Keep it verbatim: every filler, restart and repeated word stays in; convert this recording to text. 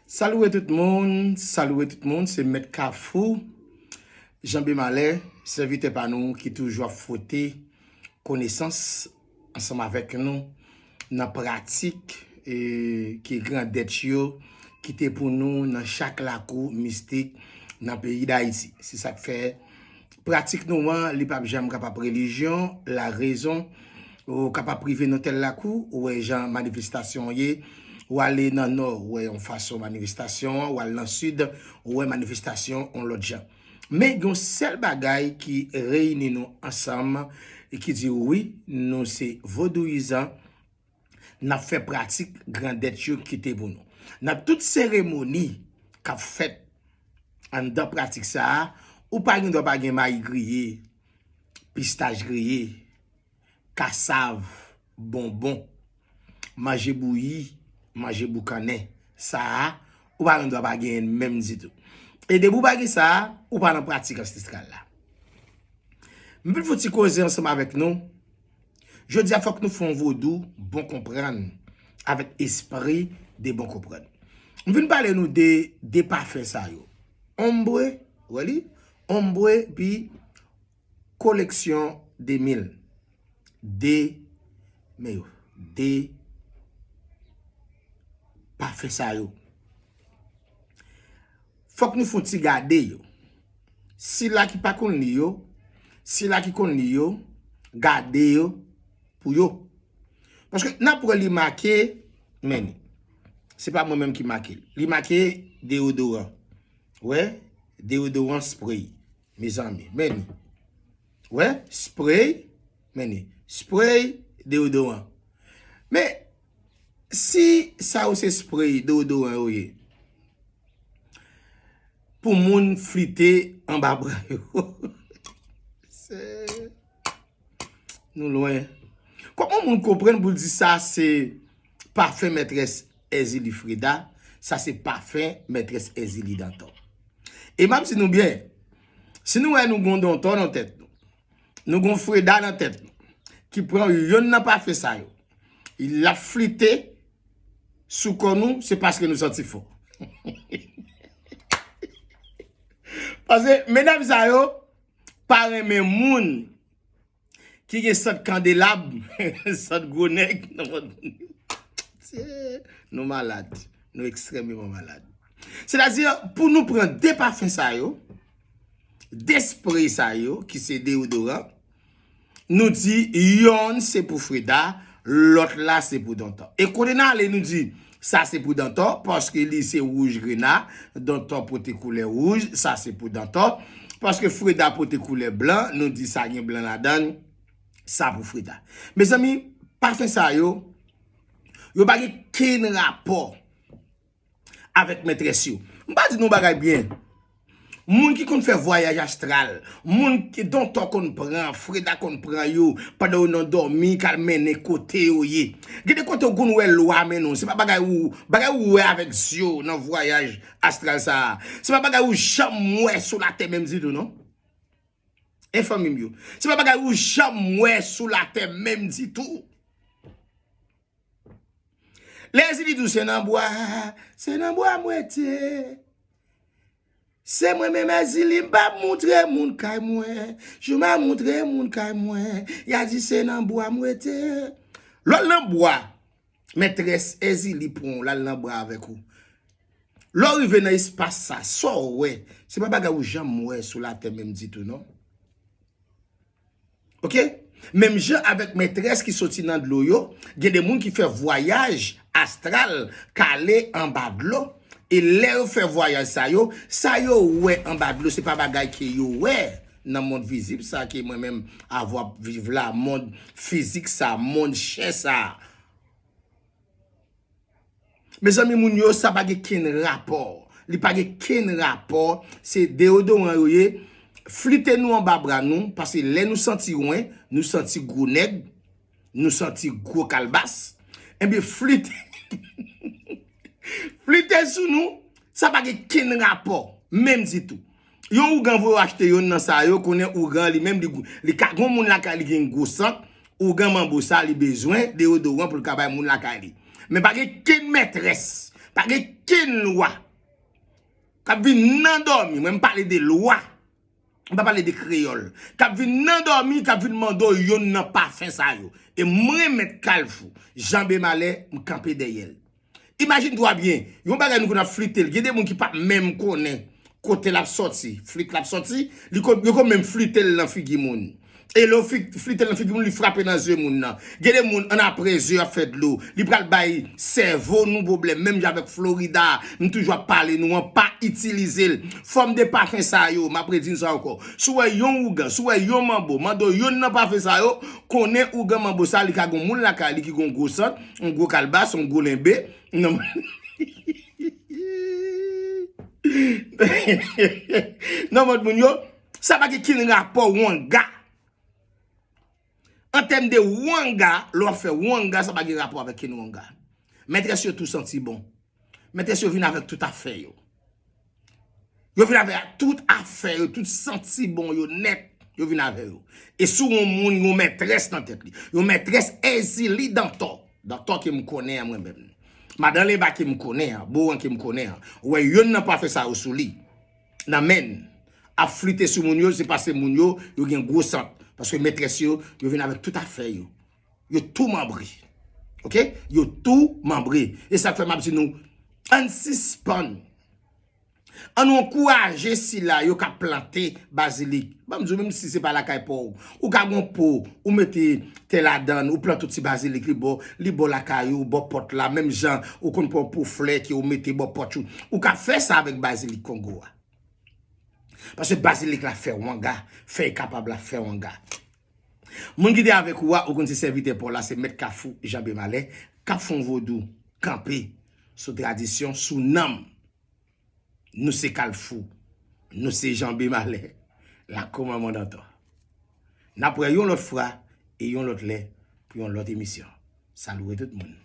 Salué tout moun, salué tout moun, se Mèt Kafou, Janbe Malè, sèvitè pa nou ki toujou ap fwote konesans ansanm avèk nou nan pratik e, ke grandèt yo kite pou nou nan chak lakou mistik nan peyi Dayiti. Se sa k fè pratik nou an, li p ap janm kapab relijyon, larezon, ou kapab rive nan tèl lakou, ou wè jan manifestasyon an ye, ou ale nan nò, ou wè yon fason manifestasyon an, ou al nan sid, ou wè manifestasyon yon lòt jan. Men gen yon sèl bagay ki reyini nou ansanm e ki di wi, nou se vodouyizan, n ap fè pratik grandèt yo kite pou nou. Nan tout seremoni k ap fèt anndan pratik sa a, ou pa gen dwa pa gen mayi griye, pistach griye, kasav, bonbon, manje bouyi, manje boukannen. Sa a, ou pa gen dwa pa genyen menm ditou. E depi w pa gen sa a, ou pa nan pratik ansestrèl la. M vin fè yon ti koze ansanm avèk nou. Jodi a, fòk nou fè yon vodou bon konprann avèk espri de bon konprann. M vin pale nou de de pafen sa yo. Ombre, wè li? Ombre, pi koleksyon de mil. De, men yo, de pafen sa yo. Fòk nou fè yon ti gade yo. Sila ki pa konn li yo, sila ki konn li yo, gade yo pou yo. Paske n ap wè li make, men li. Se pa mwen menm ki make l. Li make deyodoran. Wè, deyodoran spray. Mezanmi, men li. Wè, spray, men li. Spray deyodoran. Men, si sa yo se spray deyodoran yo ye, pou moun flite anba bra yo. Se, nou lwen. Kòman moun konprann pou l di sa se pafen mètrès Èzili Freda, sa se pafen mètrès Èzili Dantò. E m ap di nou byen, si nou wè nou gon Dantò nan tèt nou, nou gon Freda nan tèt nou, ki pran yonn nan pafen sa yo, l ap flite sou kò nou, se paske nou santi fò. Paske medam sa yo pa renmen moun ki gen sant kandelab, sant gwo nèg nan vant moun yo. Nou malad. Nou ekstrèmeman malad. Sètadi, pou nou pran de pafen sa yo, de spray sa yo, ki se deyodoran, nou di yonn se pou Freda, lòt la se pou Dantò. E kote n ale, nou di sa se pou Dantò, paske li se wouj grena, Dantò pote koulè wouj, sa se pou Dantò. Paske Freda pote koulè blan, nou di sa gen blan ladan l, sa pou Freda. Mezanmi, pafen sa yo, yo pa gen kenn rapò avèk mètrès yo. M pa di nou bagay byen. Moun ki konn fè vwayaj astral, moun ki Dantò konn pran, Freda konn pran yo, pandan yo nan dòmi, k al mennen kote yo ye. Gen de kote ou konn wè lwa mennen w. Se pa bagay ou, bagay ou wè avèk zye w nan vwayaj astral sa a. Se pa bagay ou janm wè sou latè menm ditou, non. E fanmi m yo. Se pa bagay ou janm wè sou latè menm ditou. Lè Èzili di w se nan bwa, se nan bwa m rete. Se mwen menm Èzili, m p ap moutre moun kay mwen. Jou m a moutre moun kay mwen, y a di se nan bwa m rete. Lè w al nan bwa, mètrès Èzili pran w, l al nan bwa avèk ou. Lè w rive nan espas sa, sa w wè, se pa bagay ou janm wè sou latè menm ditou, non. Oke? Menm jan avèk mètrès ki soti nan dlo yo, gen de moun ki fè vwayaj astral k ale anba dlo. E lè yo fè vwayaj sa yo, sa yo wè anba dlo, se pa bagay ke yo wè nan mond vizib sa ke mwen menm avè w ap viv la, mond fizik sa, mond chè sa. Mezanmi, moun yo, sa pa gen kenn rapò. Li pa gen kenn rapò. Se deyodoran yo ye. Flite nou anba bra nou, paske lè nou santi wen, nou santi gwo nèg, nou santi gwo kalbas. Ebyen, flite, flite sou nou, sa pa gen kenn rapò, menm ditou. Yon ougan voye w achte yonn nan sa yo, konnen ougan li menm, li, li ka gon moun lakay li gen gwo sant, ougan manbo sa, li bezwen deyodoran pou l ka bay moun lakay li. Men pa gen kenn mètrès, Pa gen kenn lwa k ap vin nan dòmi, mwen m pale de lwa, m pa pale de kreyòl, k ap vin nan dòmi, k ap vin mande w yonn nan pafen sa yo. E mwen, Mèt Kalfou, Janbe Malè, m kanpe dèyè l. Imajine twa byen, yon bagay nou konn ap flite l. Gen de moun ki pa menm konnen kote l ap sòti, flit l ap sòti, li ko, yo ko menm flite l nan figi moun. E lè yo fi, flite l nan figi moun, li frape nan zye moun nan. Gen de moun, annapre zye ap fè dlo. Li pral bay sèvo nou pwoblèm, menm jan avèk Florida, m toujou ap pale nou an, pa itilize l. Fòm de pafen sa yo, m ap redi n sa ankò. Si w wè yon ougan, si w wè yon manbo, mande w yonn nan pafen sa yo, konnen ougan manbo sa, li ka gon moun lakay li ki gon gwo sant, yon gwo kalbas, yon gwo lenbe. Nan, nan mòd moun yo, sa pa gen kenn rapò wanga. An tèm de wanga, lè w ap fè wanga, sa pa gen rapò avèk kenn wanga. Mètrès yo tou santi bon. Mètrès yo vin avèk tout afè yo. Yo vin avèk tout afè yo, tout santi bon yo nèt, yo vin avè yo. E si w yon moun, yon mètrès nan tèt li, yon mètrès Èzili Dantò, Dantò ke m konnen an mwen menm, madan Lenba ke m konnen an, Bowan ke m konnen an, ou wè yonn nan pafen sa yo sou li, nan men l, ap flite sou moun yo, se paske moun yo, yo gen gwo sant. Paske mètrès yo, yo vin avèk tout afè yo. Yo tou manbre. Oke? Yo tou manbre. E sa k fè m ap di nou, ann sispann. Ann ankouraje sila yo k ap plante bazilik. Ban m di w, menm si se pa lakay pa w, ou ka gon po, ou mete tè ladan l, ou plante yon ti bazilik, li bò, li bò lakay ou, bò pòt la, menm jan ou konn pran po flè ke ou mete bò pòt ou. Ou ka fè sa avèk bazilik Kongo a. Paske bazilik la fè wanga, fèy kapab la fè wanga. Moun ki te avèk ou a, ou konn se sèvitè pa w la, se Mèt Kafou, Janbe Malè, k ap fè yon vodou kanpe sou tradisyon, sou nanm. Nou se Kalfou, nou se Janbe Malè, la kòmanman dantan. N ap wè yon lòt fwa e yon lòt lè pou yon lòt emisyon. Salué tout moun.